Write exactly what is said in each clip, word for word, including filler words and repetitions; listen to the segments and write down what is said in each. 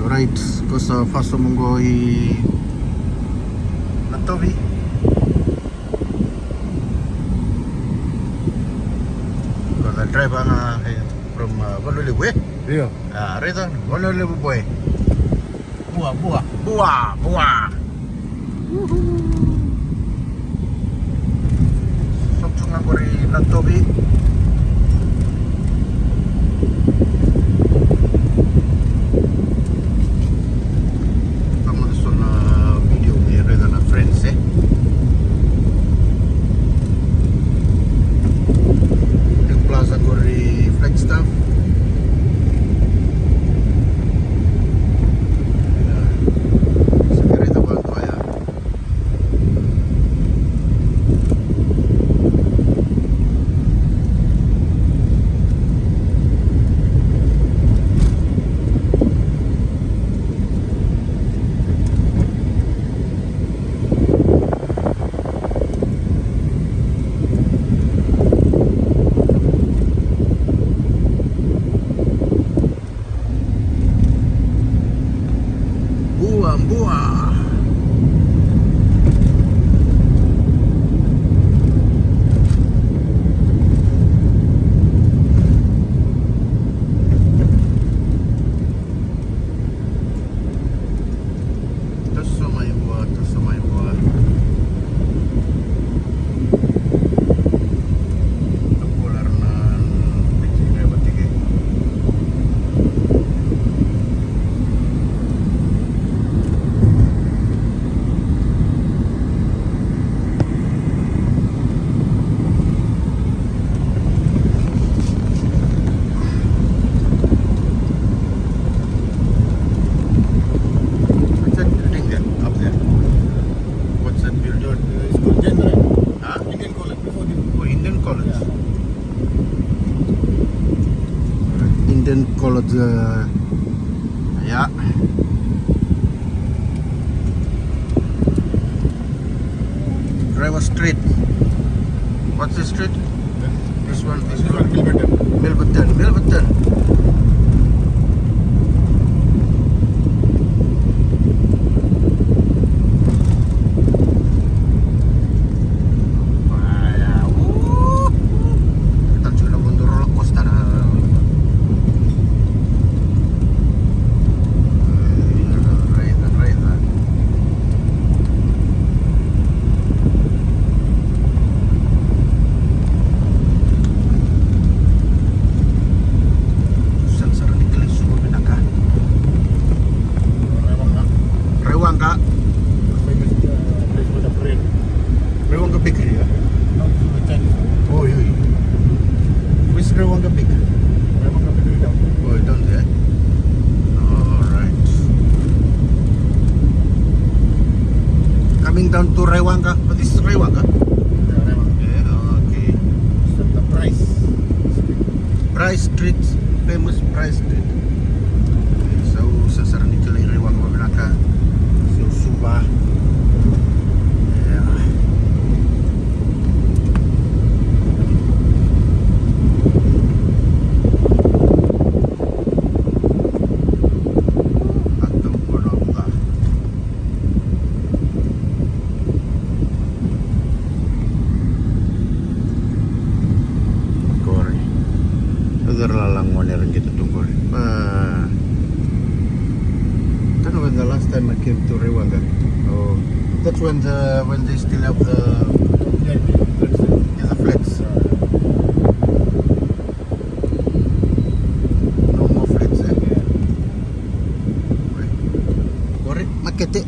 Right, ko sa faso mo qo i Natovi. Ko sa driver ga, eh, from, uh, Vanualevu, eh? Io. Ah, raica, Vanualevu boy. Bua, bua. Bua, bua. Uhuh. Sa tu ga qori Natovi. Tamo da so na video me raica na friends, eh? New Plaza qori Flagstaff. Ia. Sa qai raica vakadua ya. Bua, bua. Toso mai vua, toso mai vua. Toso mai vua. What's that building there, up there? What's that building? It's called General. Huh? Indian College, before the Oh, Indian College. Yeah. Indian College, uh, yeah. Driver Street. What's the street? This one, this one. Milverton. Milverton, Milverton. Vaya, uh. Tan tiko na vodo roller coaster na. Raica, raica. Sega sara ni kilai Suva vinaka. Raiwaqa. Raiwaqa. Famous, uh, place for the bread. Raiwaqa Bakery, ya? No, for the Chinese. Oi, oi. Which Raiwaqa Bakery? Raiwaqa Bakery down. Oh, down there. All right. Coming down to Raiwaqa. Oh, this is Raiwaqa. Yeah, Raiwaqa. Yeah, okay. So the Price. Price Street, famous Price Street. Sa u sasara ni kilai Raiwaqa vavinaka. Sa u Suva. Yeah. Ata u kono a vuka. Qori. Cei ra lala gone era qito tu qori? Ba. Don't know when the last time I came to Raiwaqa. Oh, that's when the, when they still have the, yeah, the flats. No more flats, eh? Qori, makete.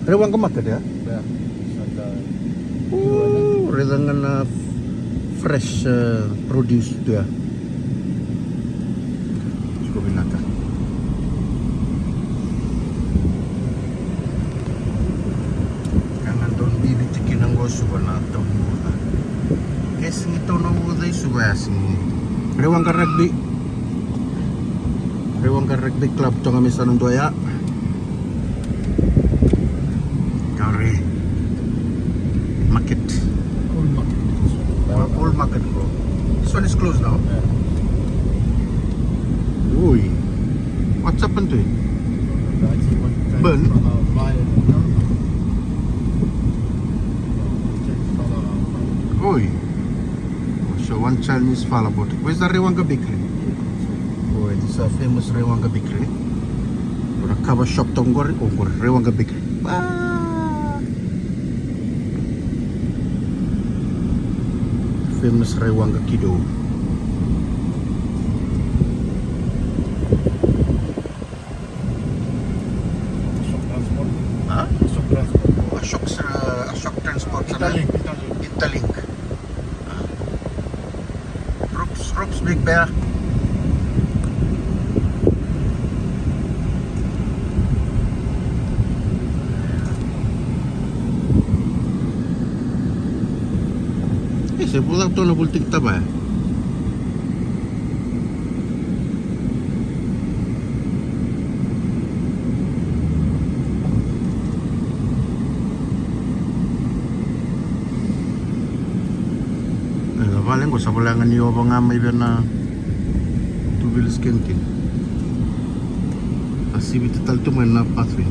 Raiwaqa market, ya? Ya, sa ka. Ooh, raica ga na fresh, eh, produce tu ya. Tiko vinaka. Ka ga dau bibi tiko kina qo Suva na tau ni uca. Ke sega ni tau na uca i Suva ya sega ni. Raiwaqa Rugby. Raiwaqa Rugby Club toka mai sa na dua ya. Qori. Market. Old market. Old market qo. This one is closed now. Yeah. Ui. What What's happened to it? Burn? Oi. So one Chinese fala bought it. Where's the Rewanga Bakery? Oi, this is a famous Rewanga Bakery. Ena cover shop toka qori, o qori Rewanga Bakery. Ah! Famous Rewanga Kido. Ashok Transport. Ha? Ashok Transport. Ashok, uh, Ashok Transport, Interlink, sana? Interlink. Interlink. Rooks, Rooks, Big Bear. E se vuda tu na vulti ki tavaya. E, na vale qo sa voleka ga ni ova ga mai vei na Two Wheelers Canteen. A sivita tale tu mai na pathway.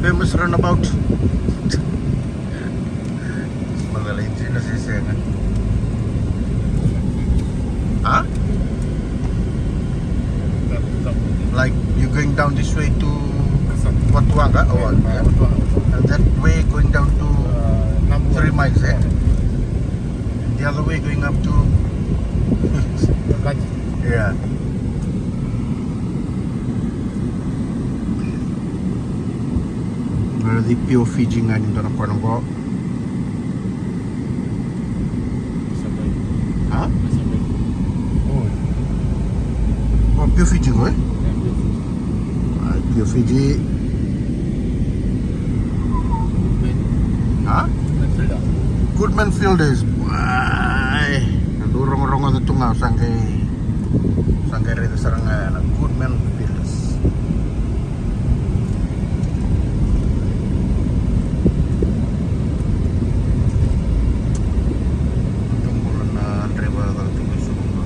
Famous roundabout. Mada lai dina se sega. Huh? Like you going down this way to Watuwaqa or what? Yeah, Watuwaqa, Watuwaqa. And that way going down to three miles, eh? And the other way going up to Kaji. Yeah. Pure Fiji ga ni dua na kona qo. Ha? Oi. O, Pure Fiji qo, eh? Ah, Pure Fiji. Ha? Goodman Fielders. Ai, na dau rogorogoca tu ga, sa qai, sa qai raica sara ga na Goodman Fielders. Dou bula na draiva caka tiko e Suva.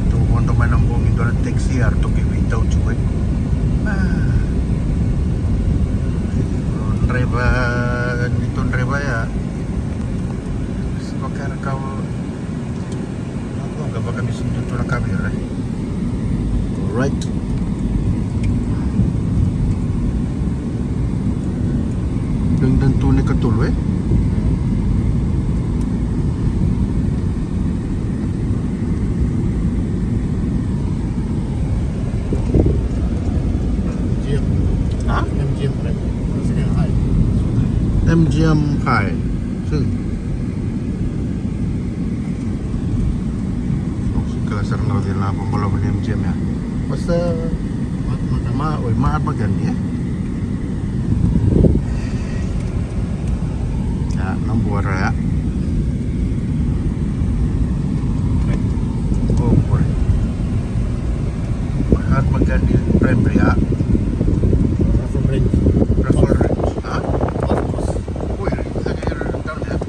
Dou vodo mai na bogi dua na taxi, a ratou qai veitau tiko, e. Ah. Draiva, ni tou draiva ya. Se vaka era kawa. Oka, vaka me sega ni tu na ka vei ira. Alright. Dua na tu na ikatolu, e? M G M. Ha? M G M Prime. Sega, high. M G M High. Sega. Kila sara na cei na vabalava ni M G M ya. Basta ma, oi, Mahatma Gandhi, e? Ya, na buara ya. O, buara. Mahatma Gandhi Primary, ya. Rifle Range. Rifle Range, ha? Golf course. Oi, ira down there.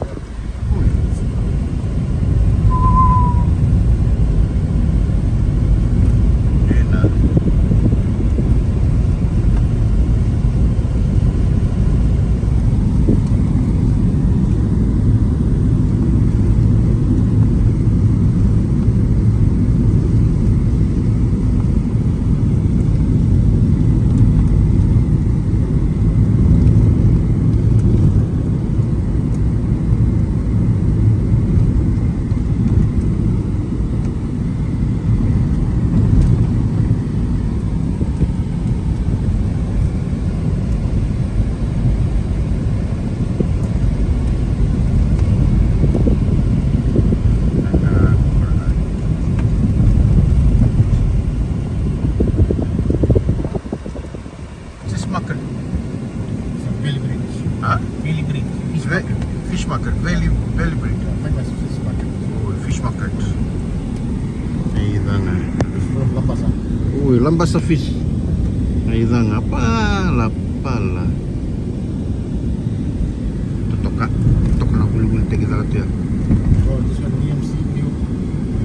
Fish market. Sa Bailey Bridge. Ha? Bailey Bridge. Fish market. Bailey, Bailey Bridge. Famous fish market. Oi, fish market. Ei, cana. From Labasa. Oi, Labasa fish. Ei, cana. Pala, pala. Totoka. Toka na vulivulitakitaka tu ya. Oh, this one D M C, new.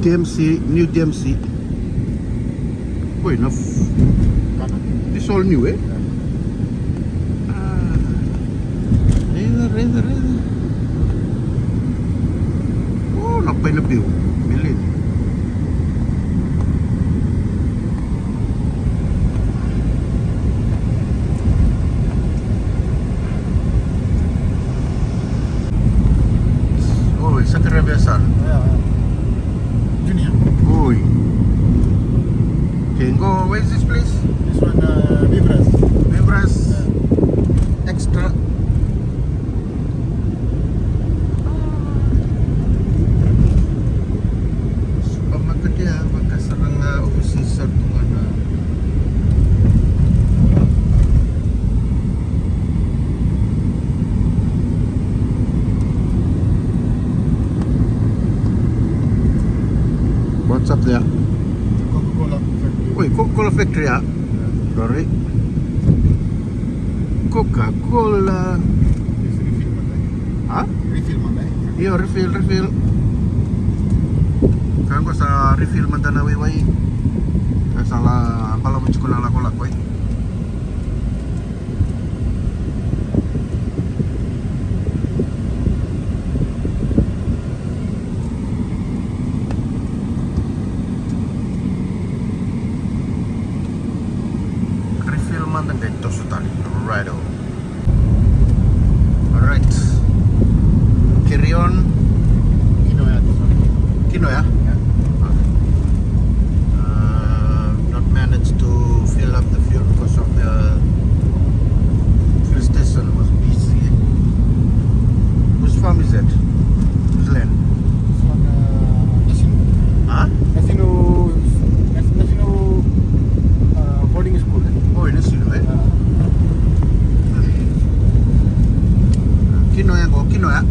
D M C, new D M C. Oi, na f-, this all new, eh? Ah, raica, raica, raica. Oh, na pai na biu. Meleni. Oi, Sakarabia San. Yeah, yeah. Junior. Oi. Okay, go. Where is this place? This one, uh, Vivres. Vivres. Yeah. Extra. Supermarket ya, vaka sara ga overseas sara tu ga na. What's up there? Coca-Cola factory. Oi, Coca-Cola factory ya. Yeah. Sorry. Coca-Cola. Yes, refill mada. Ha? Refill mada. Io, refill, refill. Ka qo sa refill mada na waiwai. Ka sa la balavu tiko na lakolako, e. Refill mada qai toso tale. Righto. Alright. Carry on. Kinoya. Kinoya? Yeah. Uh, not managed to fill up the fuel because of the fuel station was busy. Whose farm is that? Whose land? This one, uh, Nasinu. Huh? Nasinu, Nas-, Nasinu, uh, boarding school, eh? Oh, Nasinu, eh? Ah. Kinoya qo, Kinoya.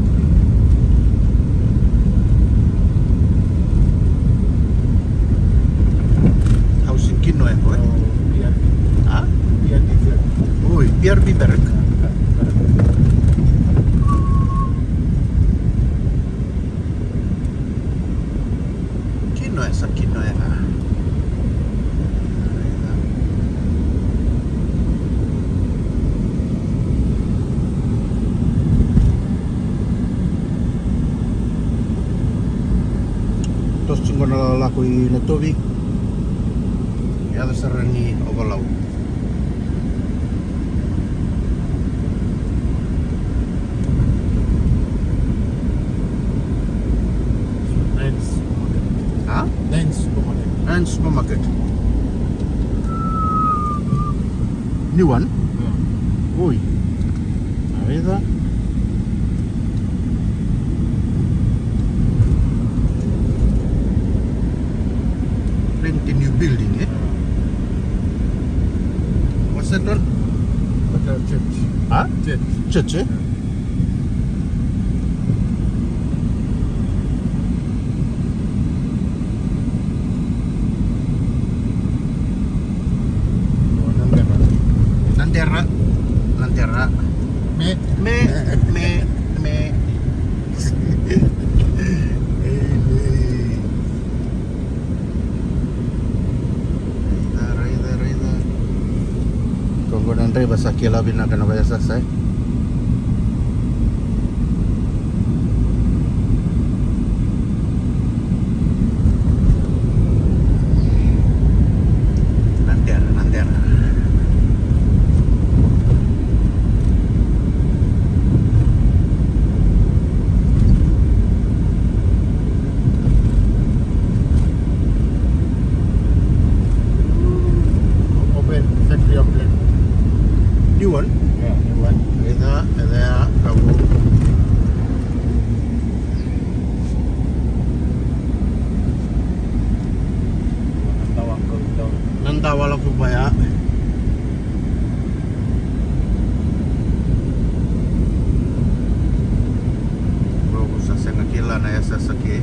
Housing Kinoya qo, eh? Oh, P R B. Ha? P R B barrack. Oi, P R B barrack. Ah, barrack. Kinoya sa Kinoya ga. Toso tiko na lako i Natovi. Yaco sara ni Ovalau. Nine supermarket. Ha? Nine supermarket. Nine supermarket. New one? Yeah. Oi. Raica. Plenty new building, eh? What's that one? Like a church. Huh? Church. Church, eh? Yeah. Nadera. Nadera. Me. Me, me, me. Ei, ei. Raica, raica, raica. Ko qo na draiva sa kila vinaka na vakayasayasa, e. Nadera, Nadera. Open factory outlet. New one? Yeah, new one. Eda, eda, kamu. Nadawa, nadawa. Nadawa lako baya. Qo au sa sega kila na yasayasa ke.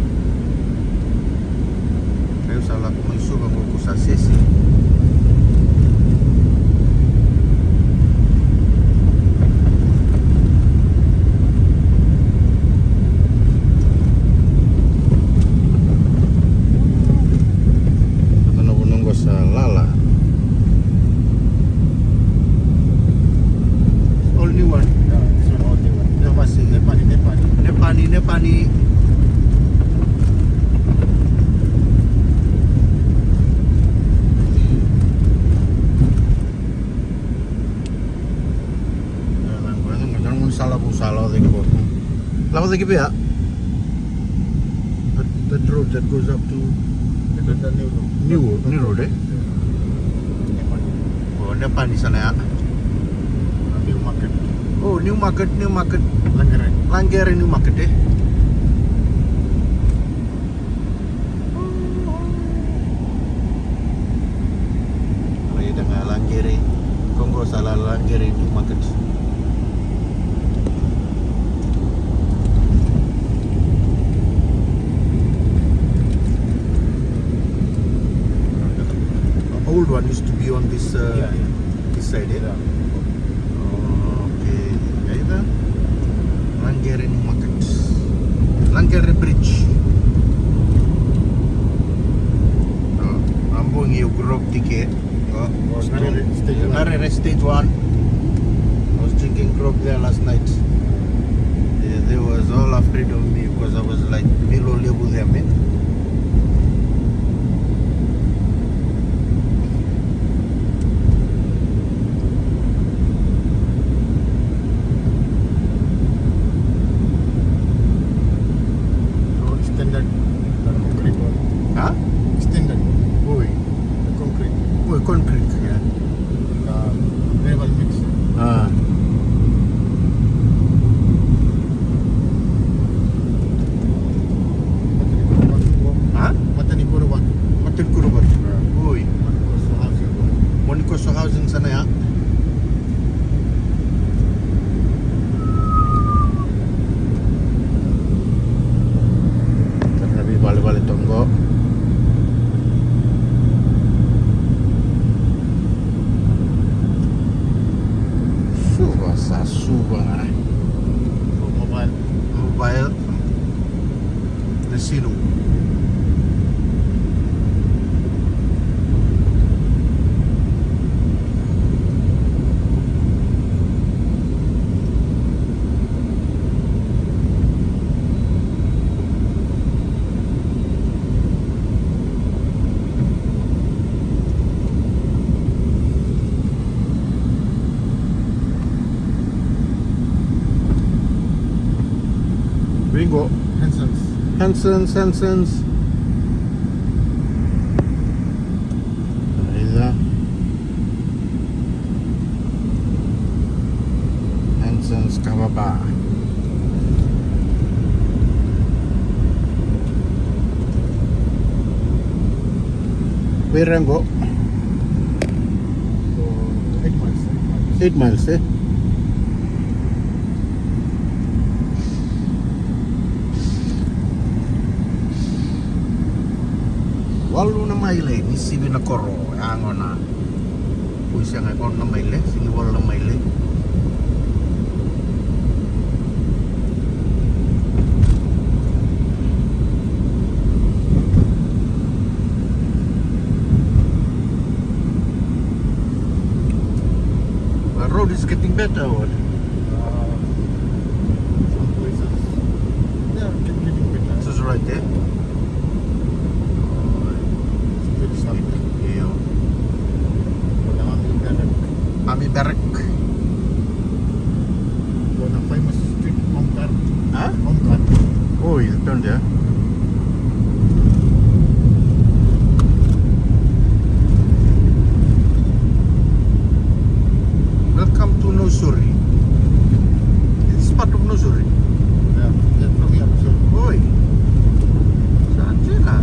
Au sa lako mai Suva qo au sa sese. Like via that, that road that goes up to New, New Road, eh? Oh, Nepani sana ya. New Market. Oh, New Market, New Market. Langere. Langere New Market, eh? Raica ga Langere. Koqo sa la Langere New Market. The old one used to be on this, uh, yeah, yeah, this side, eh? Yeah. Okay, ya ita. Langere New Market. Langere Bridge. Oh, a bogi au grow up tiko. Oh, Narere stage one. Narere stage one. I was drinking grog there last night. Yeah, there was all afraid of me because I was like below level there, man. So extended, the concrete one. Huh? Extended. Oi. The concrete. Oi, concrete, yeah. The gravel mix. Ah. Huh? Matanikoro Vatu. Matanikoro Vatu. Oi. Monikoso Housing. Monikoso Housing sana ya. Tara na veivalevale toka qo. Suva sa suva ga. Mobile. Mobile. Na sinu. Bingo. Hansons. Hansons, Hansons. Raica. Hansons Kava Bar. Vei ira qo? Eight miles, eight miles. Eight miles, eh? Walu na maile ni sivi na koro, ya gona. Oi, sega, e ono na maile, sega ni walu na maile. The road is getting better or what? Uh, some places they are get-, getting better. This is right there. Io. Kona Mami Barrack. Mami Barrack. Kona famous street, Home Car. Huh? Home Car. Oi, e dua ya. Welcome to Nausori. It's part of Nausori. Yeah, yeah, from here, Nausori. Oi. Sa dina.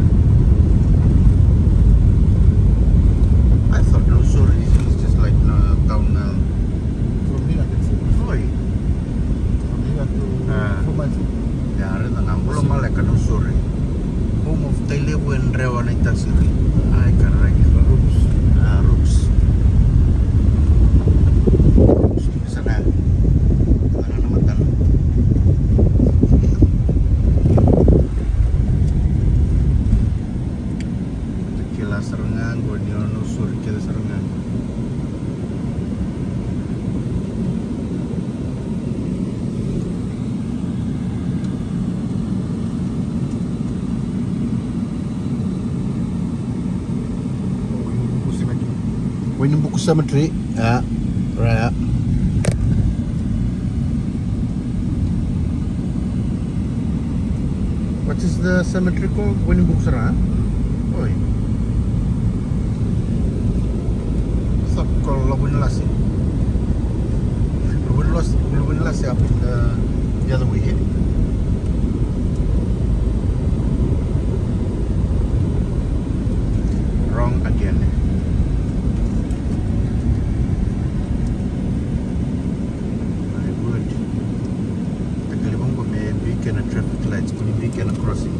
I thought Nausori is just like, uh, down, uh, from here, I can see. Oi. From here to, ah, four miles. Ia, raica ga, bula maleka Nausori. Home of Tailevu and Rewa Naitasiri. Ai, karai. Roots. Ah, Roots. Roots, tu sa na. Sa na matana. Kila sara ga qo ni o Nausori, kila sara ga qo. Wainibuku Cemetery. Wainibuku Cemetery. Ya, raya. The cemetery ko Winibuku sara, e? Oi. Sa ko Lavo ni Lase. Lavo ni Lase, Lavo ni Lase up in the, the other way, eh? Wrong again. Very good. Takali vaqo me vei kena traffic lights, kua ni vei kena crossing.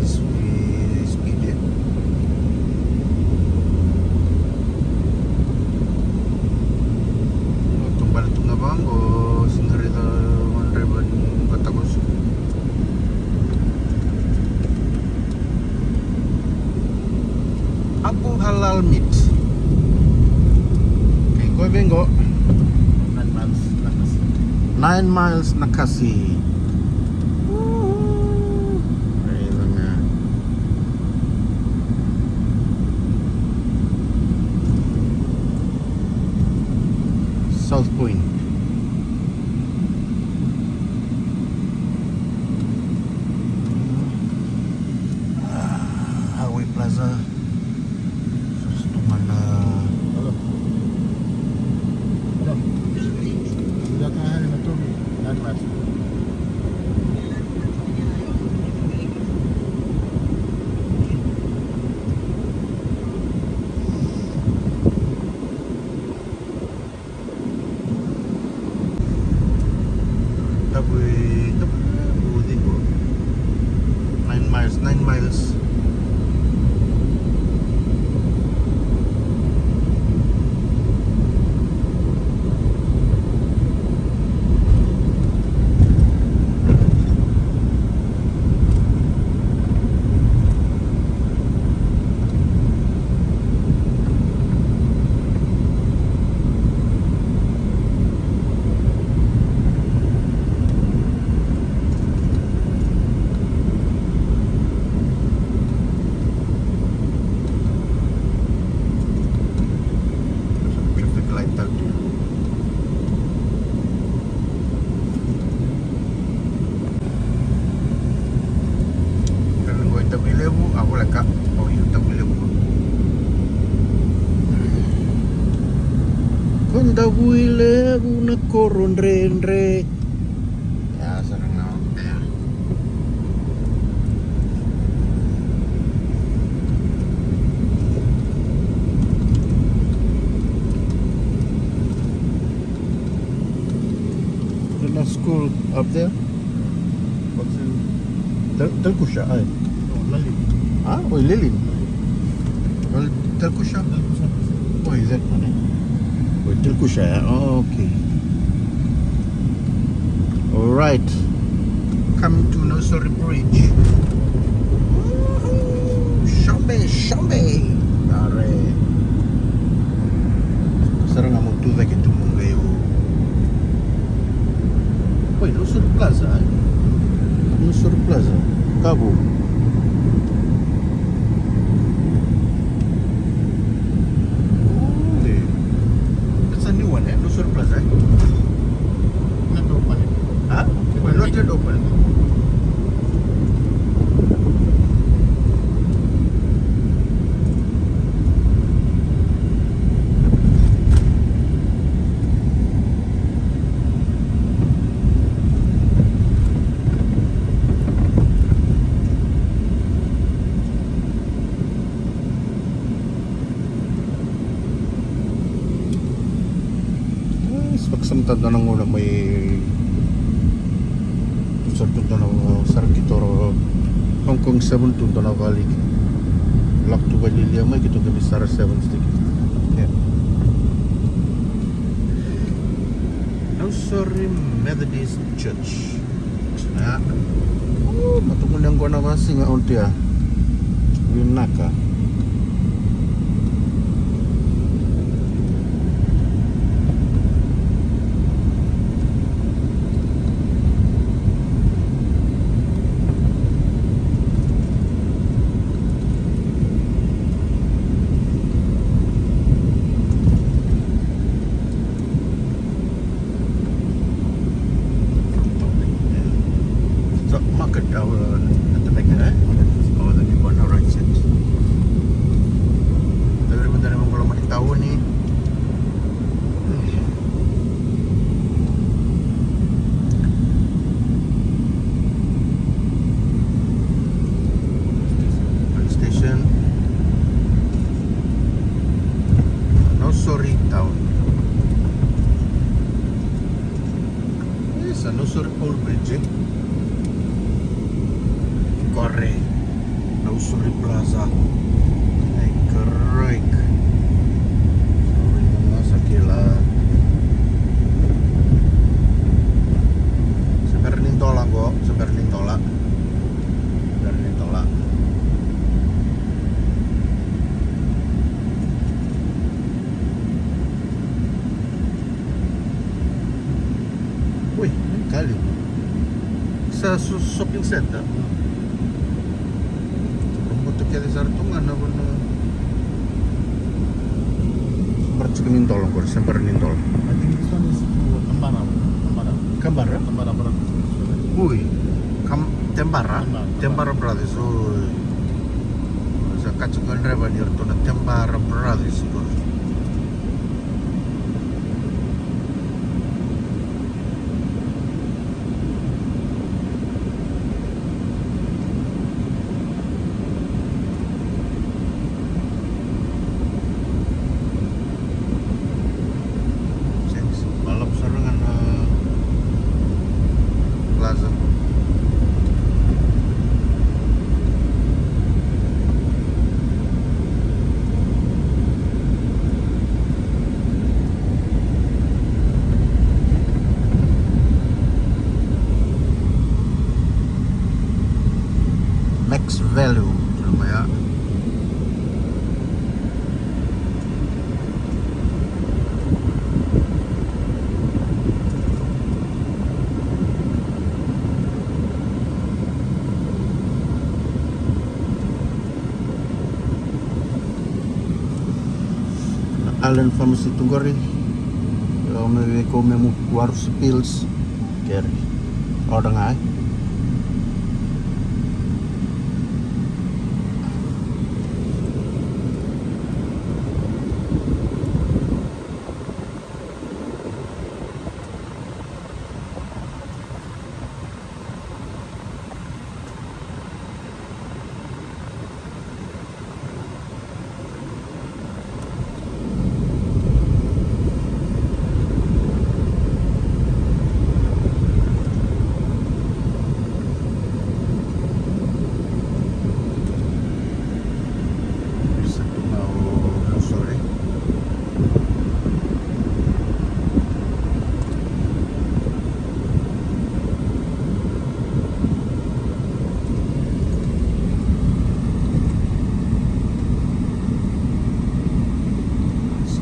Is, is speed, eh? Tubale tu ga vaqo, singa raica, draiva ni qo takoso. Abu Halal Meat. Okay, qo vei qo. Nine miles, Nakasi. Nine miles, Nakasi. Woohoo. Raica ga. South Point. Ah, Highway Plaza. Sa tu ga na. Hello. Hello. Tabu, tabu, tabu, nine miles, nine miles. Traffic light out here. Kena qo i Tavuilevu, a voleka. O, i Tavuilevu. Ko Davuilevu na koro dredre. Ya, sa na ga. There's no school up there. What's in Tal-, Talkusha, ai. No, Lalin. Ah, oi, Lalin. Lalin. Tal-, Talkusha? Talkusha. Oi, that one, eh? Oi, Talkusha, yeah. Oh, okay. All right. Coming to Nausori Bridge. Woohoo! Shombe, shombe. Are. Sara ga mo tu cake tu mo qai o. Oi, Nausori Plaza, eh? Nausori Plaza. Kavu. Oi. That's a new one, eh? Nausori Plaza, eh? Not open. Huh? Oi, not yet open. E, sa vakasamataka dua na gauna mai. Sa tu dua na, sa ra keitou Hong Kong Seven tu dua na vale. Lako tu vakalialia mai keitou qai mai sara Seven Stick. Yeah. Nausori Methodist Church. A. O, matukuni qo na vasiga, o tia. Vinaka. Sa market, uh, Nausori Paul Bridge, e? Qori. Nausori Plaza. Ai, correct. Sa kila. Se bera ni dola qo, se bera ni dola. Se bera ni dola. Ui, kali. Sa so-, shopping center. Roboto kece sara tu ga na vanua. Bara tiko ni dola qori, se bara ni dola. I think this one is to Tambara. Tambara. Kabara? Tambara Brothers. Ui, Kam-, Tembara? Tembara. Tembara Brothers, ui. Sa kaci ko draiva ni ratou na Tembara Brothers qori. Thanks. Balavu sara ga na plaza. Max Value, tolu mai ya. Na Allen Pharmacy tu qori. Lako mai vei koya me mu waru si pills. Keri. Oda ga, e.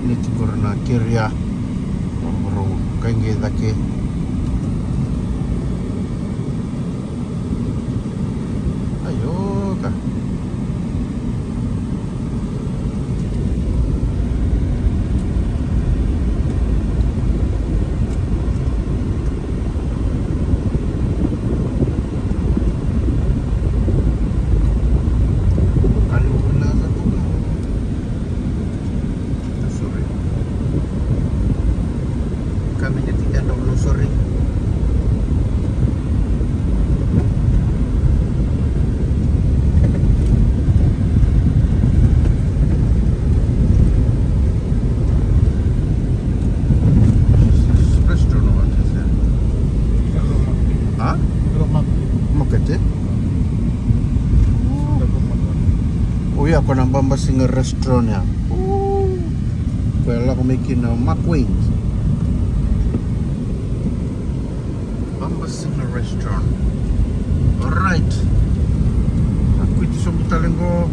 Ni tiko na keria. Rau kai qai cake. Aio ka. Sorry. Coming at the end of Nausori. Restaurant, what is that? Ha? Makete? O ya ko na Babasiga Restaurant ya. Ko e lako mai kina o McQueen. Babasiga Restaurant. Alright. Na kuiti sobu tale qo.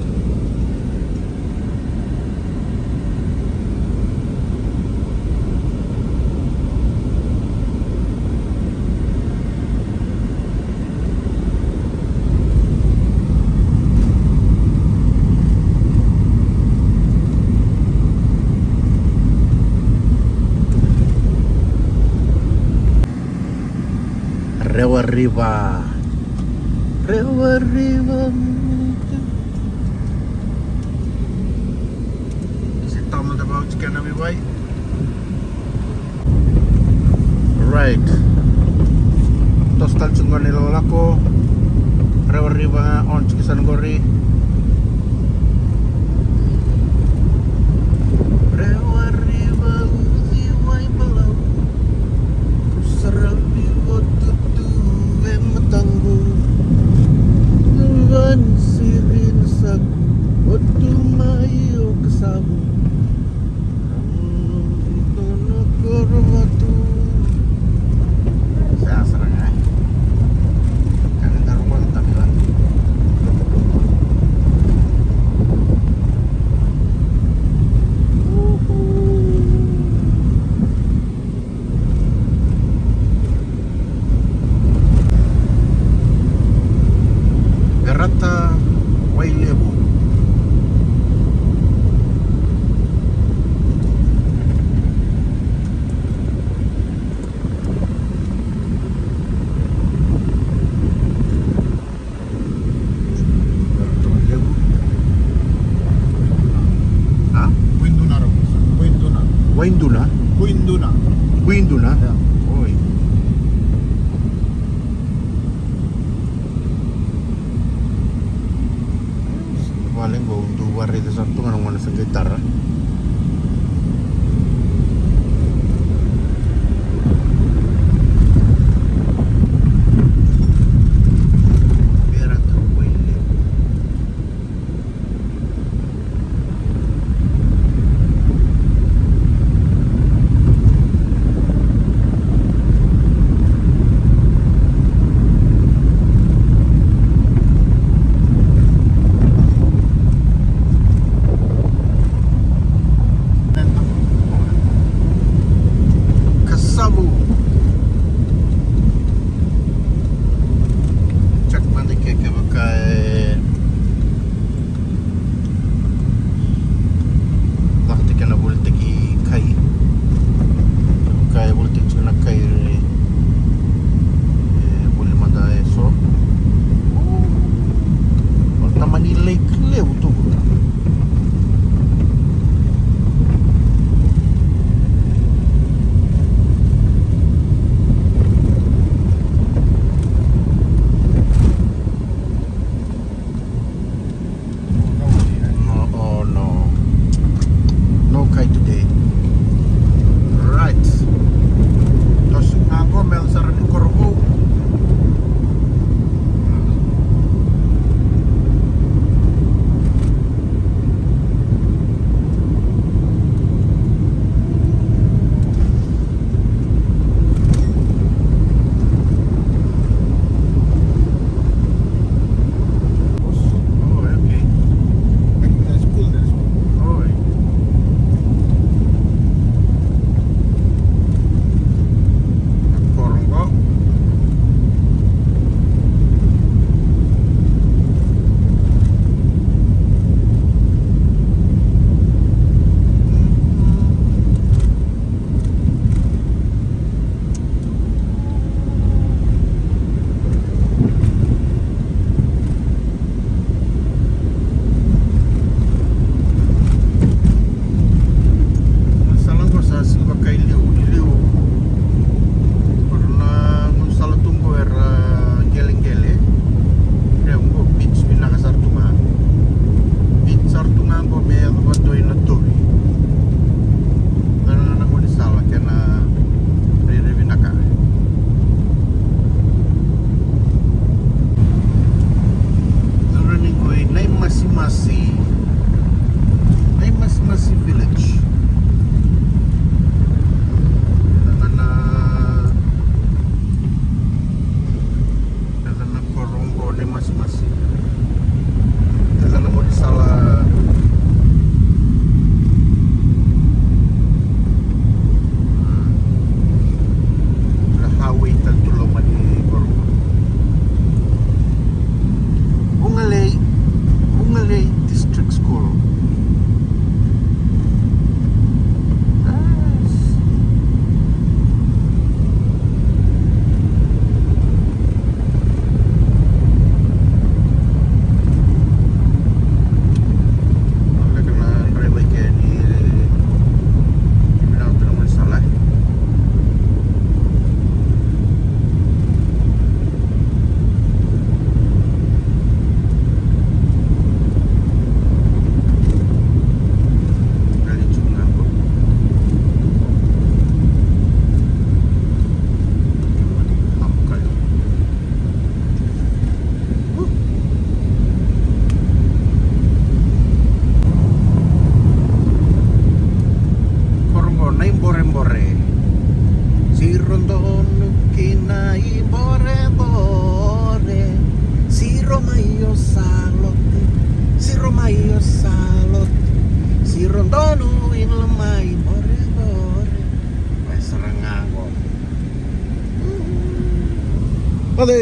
Rewa River. Rewa River. Is it Tom the boat gonna be white? Right. Toso tale tiko qo na ilakolako. Rewa River ga on tiko sara qori. Rewa River, uciwai Palau. Saravi votu. Wailevu. Wailevu. A? Buiduna, Buiduna. Waiduna? Buiduna. Buiduna? Ia. Oi. Vale qo dou varaica sara tu ga na gone sa qai tara. Bera tu Wailevu. Kasavu. Check mada ke kevaka e caka tiko na volitaki kai. Kevaka e volitaki tiko na kai, e, voli mada e so. O tamani lake levu tu. No, oh no. No kai today. Right. Toso ga qo me yaco sara ni koro vou. Oh, okay. Like the school, the school. Oi. Korongo. Na sala qo sa sega ni vaka i liu, i liu. Qo na gaunisala tu qo era qeleqele. Ia qo beach vinaka sara tu ga. Beach sara tu ga qo me yaco vadua i Natovi. Qo na gaunisala kena rairai vinaka. Taura ni qo i Naimasimasi. Naimasimasi Village. Ena, ena, ena koro qo Naimasimasi. Ena gaunisala. Na highway tale tu loma ni koro. Vugalei, Vugalei District School. Nice. Leka na draiva i ke ni vinaka tu na gaunisala. Koro qo na iborebore. Siro donu ki na iborebore. Siro mai o Salote. Siro mai o Salote. Siro donu i loma iborebore. Mai sara ga qo. Vale.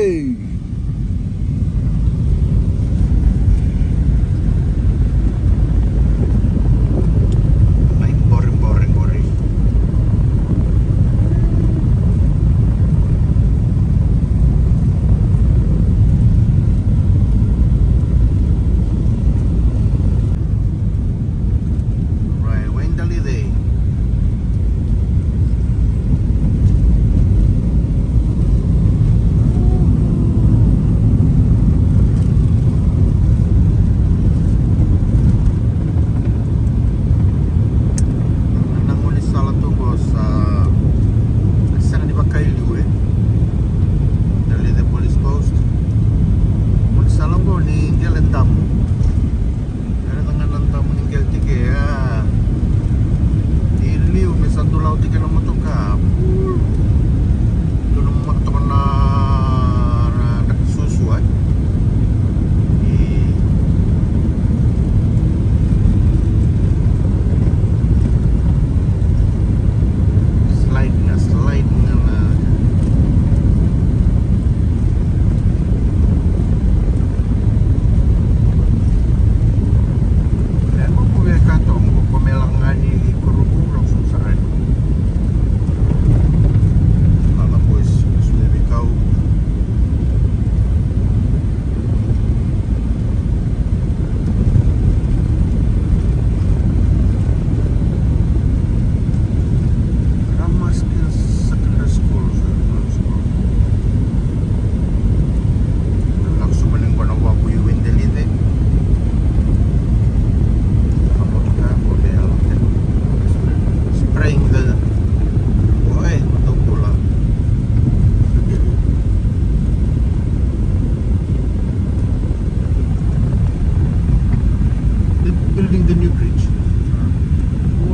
The new bridge.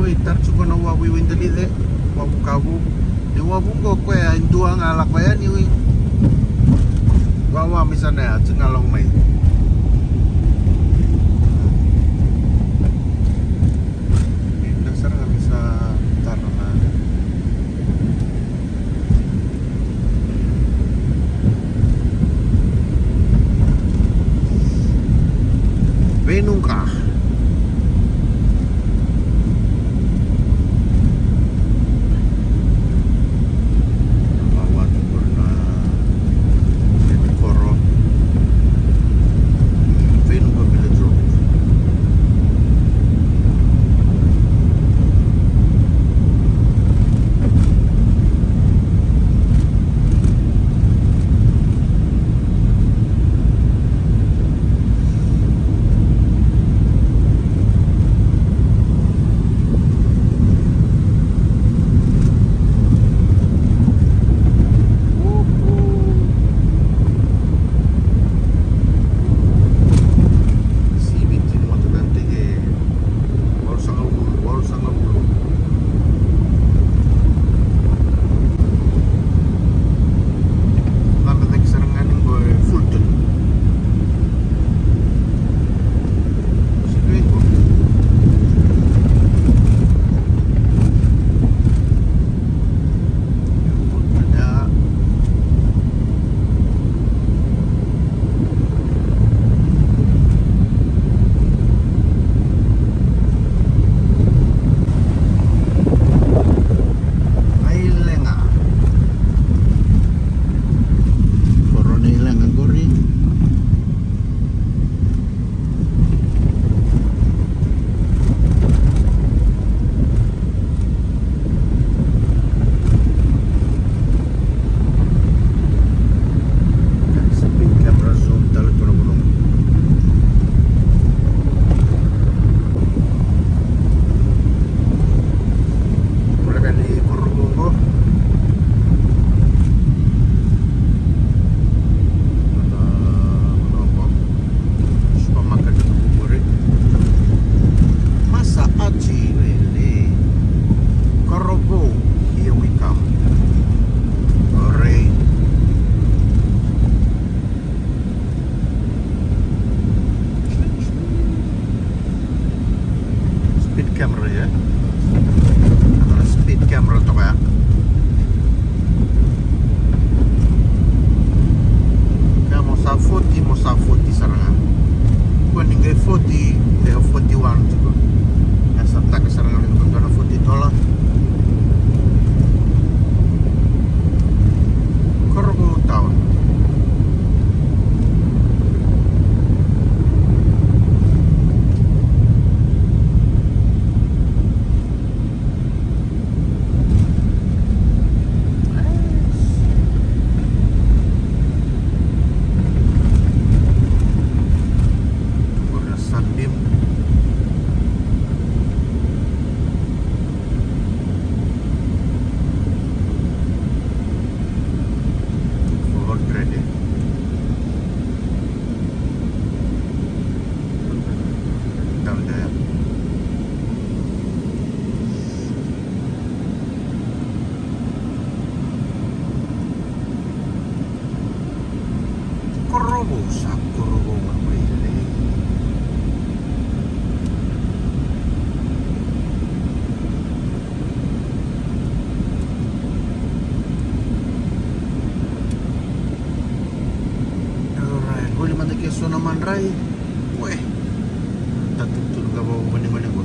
Oi, tara tiko na wavu i Waidalice, wavu ka vu. Ni wavu qo koya e dua ga lako yani, oi. Wawa mai sana ya, tiko ga lako mai. Ina sara ga mai sa tara na Veinuka. Wawa tu qori na koro. Veinuka Village Road. Siviti ni mataqali teke. Walusagavulu, walusagavulu. Cabe cake sara ga ni qo e Fulton. Siviti qo. E Fulton ya. Nailega. Koro Nailega qori. Speed camera zoom tale tu na vanua. Voleka ni Korovou qo. Ana, ana qo. Supermarket na Korovou. Masa Ati, wele. Korovou, here we come. Alright. Speed camera ya. Speed camera toka ya. Ka mo sa forty, mo sa forty sara ga. Kua ni qai forty, e forty-one tiko. E sa taka sara ga ni dua na forty dollar. Korovou town. Sunbeam. Four hundred. Down there. Korovou, sa Korovou ga mai. Alright, voli mada ke so na madrai. Ue. Tatutu ga vau vaniqoniqo.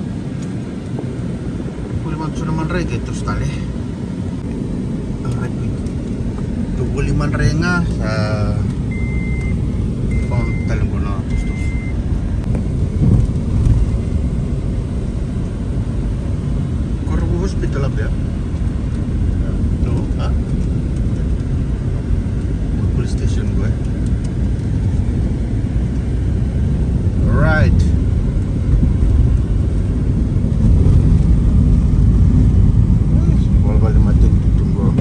Voli mada so na madrai ke toso tale. Alright, tu voli madrai ga sa. Fon tale qo na tosotoso. Korovou hospital a bea? No, a? Police station qo, e? Right. Valevale mateni tu qo.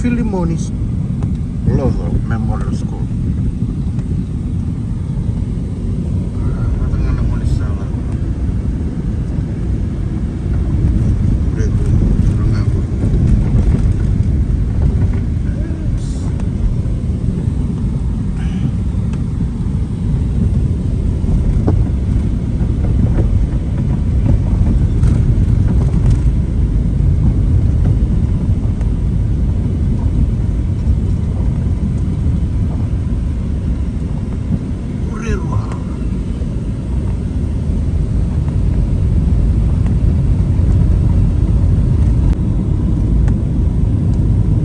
Filimoni Loco Memorial School. Vata ga na gaunisala.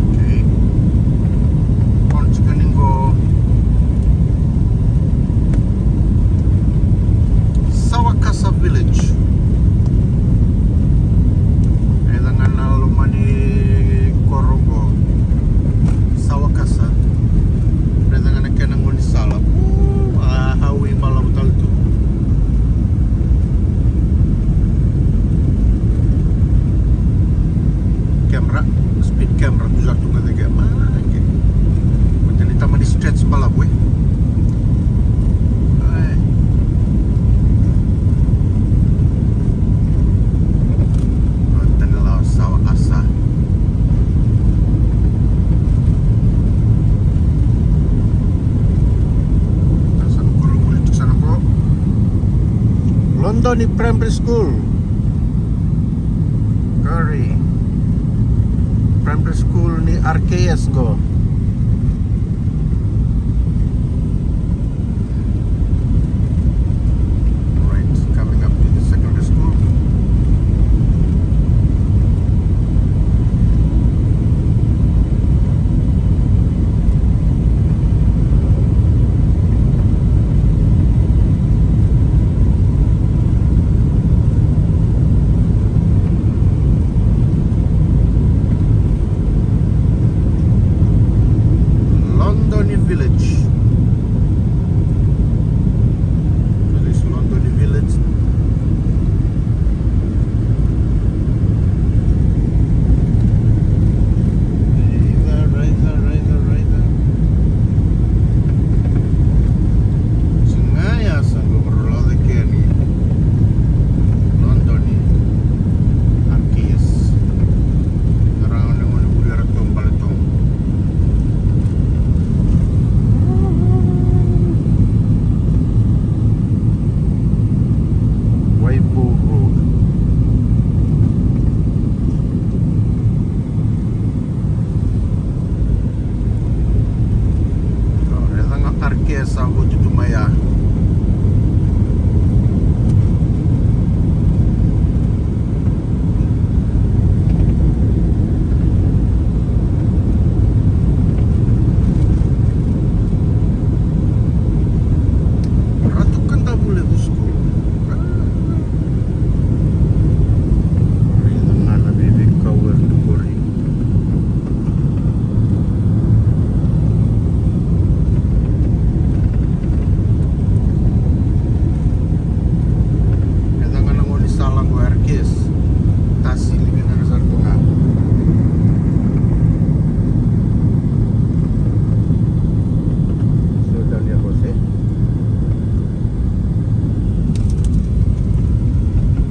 Okay. Qo na tikina qo. Sawakasa Village. Raica ga na loma ni koro qo. Sawakasa. Raica ga na kena gaunisala. Uu, a, highway balavu tale tu. Camera, speed camera, tu sa tu ga cake. Ma, okay. Vata ni tamani stretch balavu, e. Ai. Vata ni lawa Sawakasa. Sa na koro vuli tu sa na qo. Londoni Primary School. Kari. Primary School ni R K S qo. Right, coming up to the secondary school. Londoni Village. This Londoni Village. Raica, raica, raica, raica. Sa qai ya sa qai varau lako cake yani Londoni. Arkeyes. Ra na gone vuli era tu bale tu. Waipo Road. Raica ga Arkeyes sa oti tu mai ya. Ratu Kadavulevu School. Raica ga na veiveikau era tu qori. Raica ga na gaunisala qo Arkeyes. Tasi ni vinaka sara tu ga. Slow down ya, boss, e.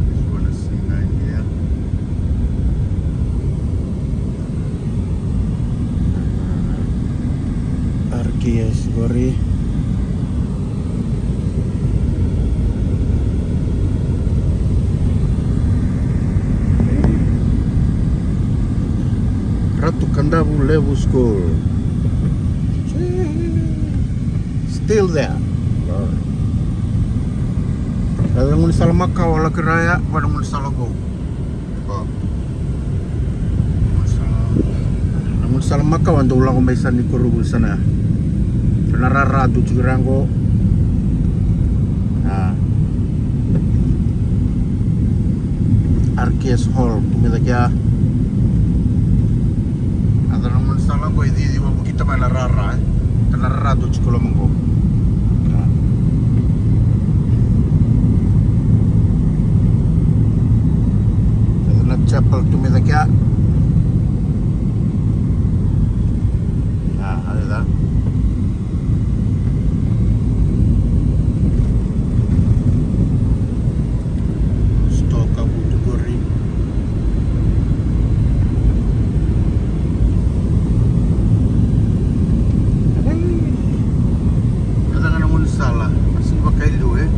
This one is nine here. Arkeyes qori. Ratu Kadavulevu School. Still there. Raica na gaunisala makawa laki raya, va na gaunisala vou. Na gaunisala makawa dau lako mai sa ni korovuli sa na. Sa na rara tu tiko ra qo. A. Arkeyes Hall, tu mai cake ya. A, na gaunisala qo e cici vavukita mai na rara, e. Sa na rara tu tiko loma qo. Sa na chapel tu mai cake ya. Sala, sini vakailiu, e.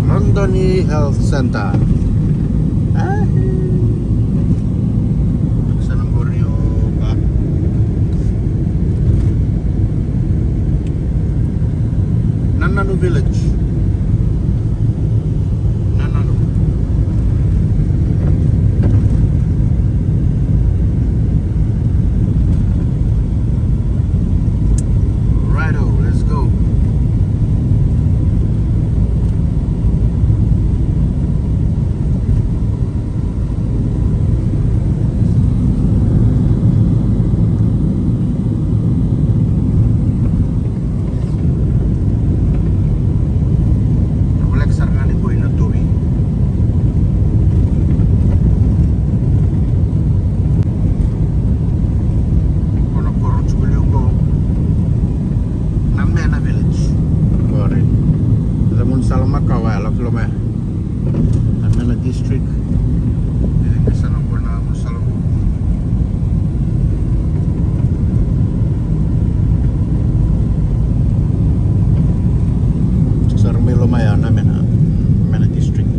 London Health Centre. Ah. Sana Borneo ka. Nananu Village. Nananu. Righto, let's go. Voleka sara ga ni qo na tovi. Ko na koro tiko liu qo. Namena Village. Qori. Eda mun sala makawa ya, lako loma ya. Namena District. Eda ke sala qo na mun sala qo. Sara mai loma ya, Namena, Namena District.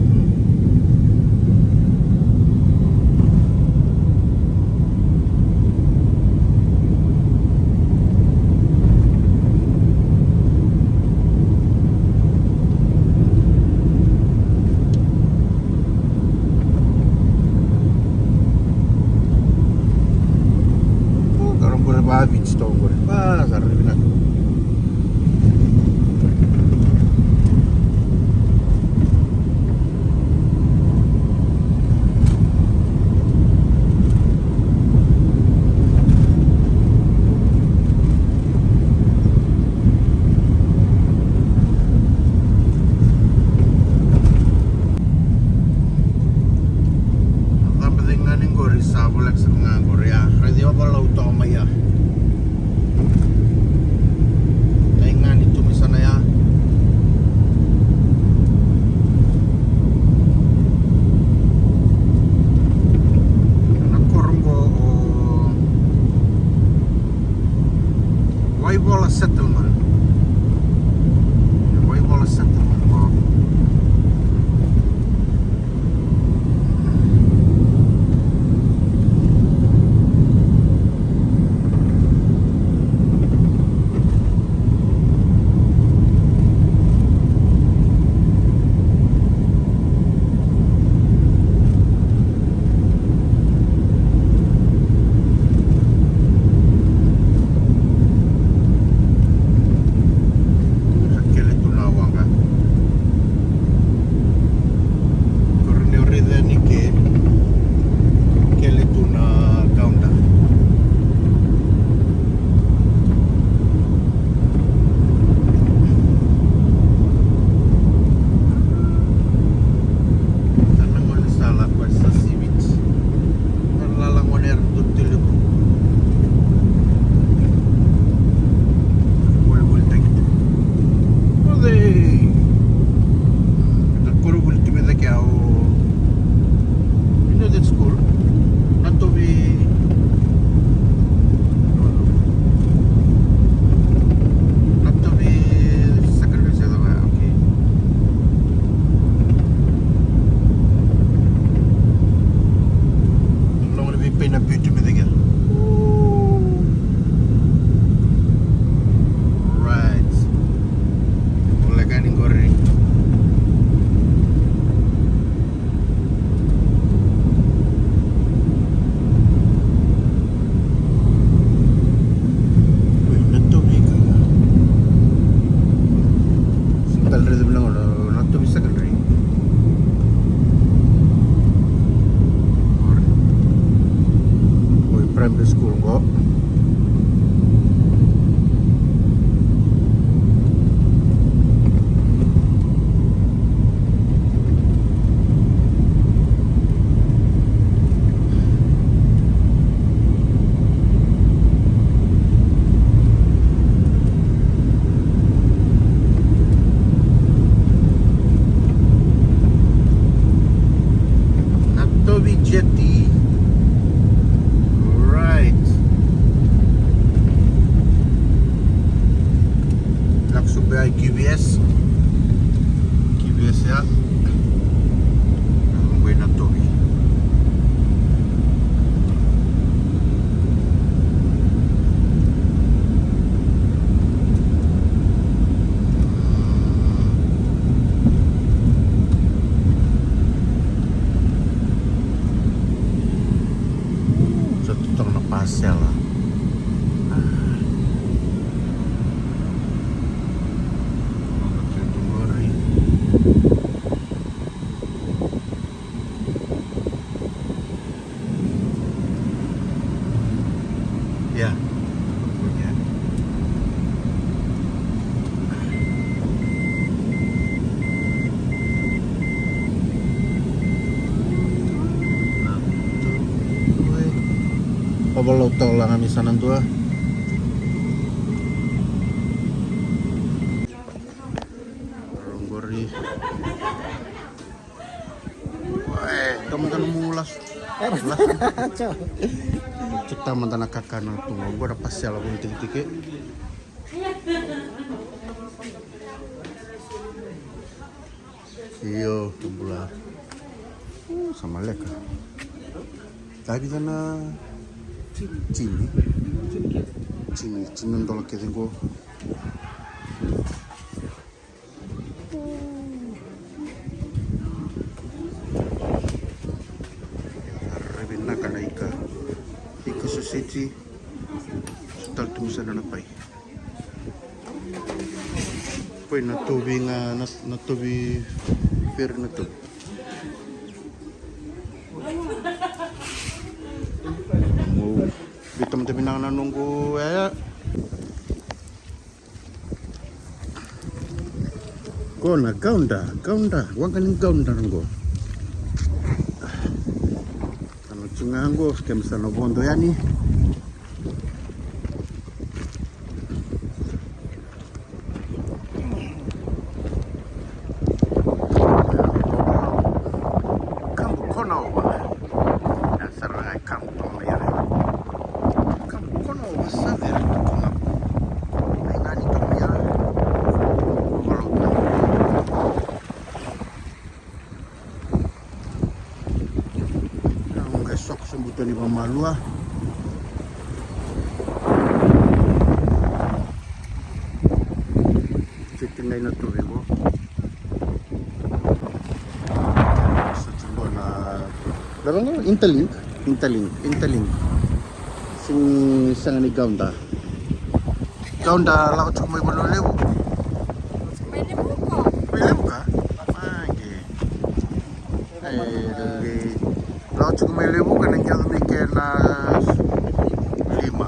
Yes. Ki V S A. Qo na tovi. Sa tu toka na pasela. Ia. Overload tau laga mi sana dua. Rogori. E, dua mada nomu lasu. Lasu. Tiko. Tiko mada na kakana tu qo na pasela vou tikitiki. Io, bula. Sa maleka. Tavi na tini. Tini, tini dola kece qo. Ra vinaka na ika. Ika soseti. Sa tale tu mai sana na pai. Pai na tovi ga, na, na tovi feri na tovi. Mo vita mada vinaka na noqu yaya. Qo na gauda, gauda, waqa ni gauda na qo. Sa na tu ga qo, keimami sa na vodo yani. Kabu kona ova. Ya, sara ga e kabu kona mai ya. Kabu kona ova sa vera tu kona. Ai, nani tu mai ya. Overload. Au qai soko sobu tu ni vamalua. Seti qai na tovi qo. Sa tu qo na, cava qo? Interlink. Interlink. Interlink. Sega ni, sega ni gauda. Gauda lako tiko mai Vanua Levu. Mai Levuka. Mai Levuka? Mage. E, lako tiko mai Levuka na qai mai kena lima.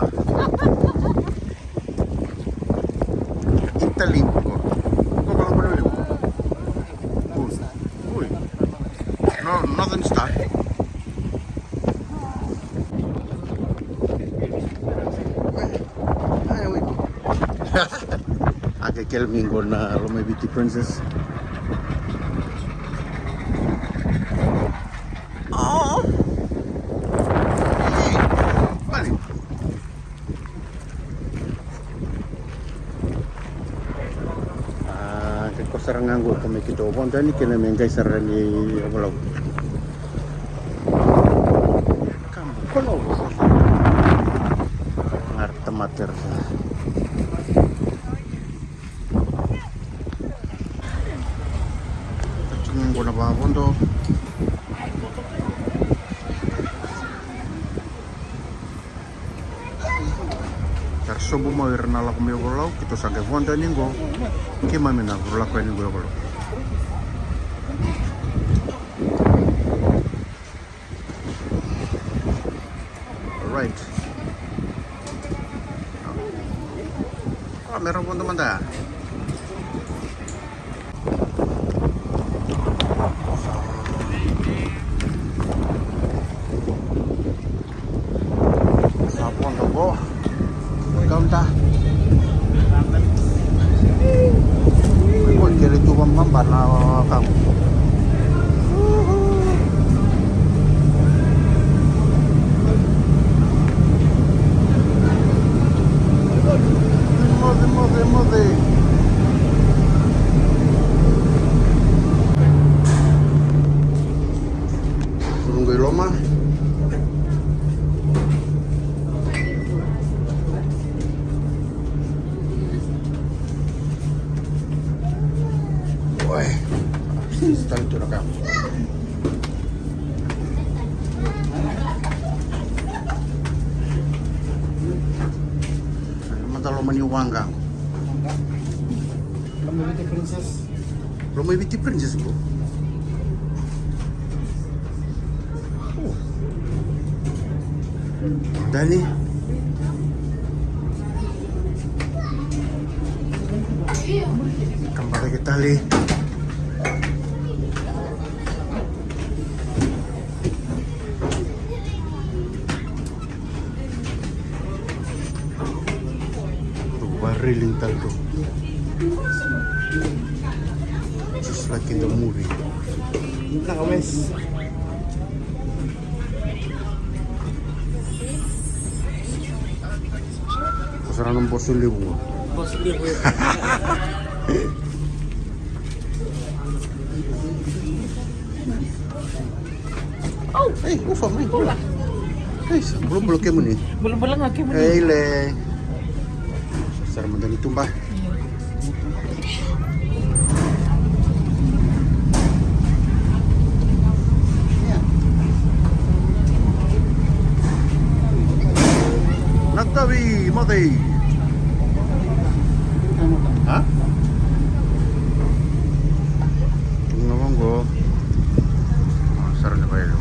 Interlink qo. Qo ka lako mai Levuka. Ui. Ui. No, Northern Star. Ai, wait. A ke kele mi qo na Lomaiviti Princess. Oh. Vale. A, ke ko sara ga qo ko me keitou vodo yani kei na me qai sara ni Ovalau. Kabu kona ova. Ga ra tamata era sa. Tiko qo na vavodo. Era sobu mai ira na lako mai Ovalau, keitou sa qai vodo yani qo. Keimami na lako yani qo Ovalau. Right. O, me ra vodo mada. Sa vodo qo. Kaunta. Oi, kere tu vamabana kamu. Moce, moce, moce. Oi. Sisi tale tu na ka. Mata loma ni waqa. Loma i Viti Princess. Loma i Viti Princess, bro. Dani. Kaba cake tale. Varilin tale tu. Just like in the movie. Naka wes. Ko sara na boso levu qo. Boso levu. Au. Ei, ufa mai. Bula. Ei, sa bulabula kemuni. Bulabula ga kemuni. Ei, le. Sara mada ni tuba. Na tavi, mate. Ha? Tuga vaqo. Sara ni vailu.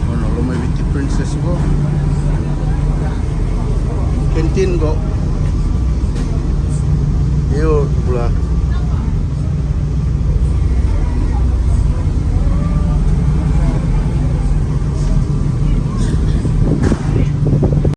Ona loma i Viti Princess qo. Canteen qo. Io, bula.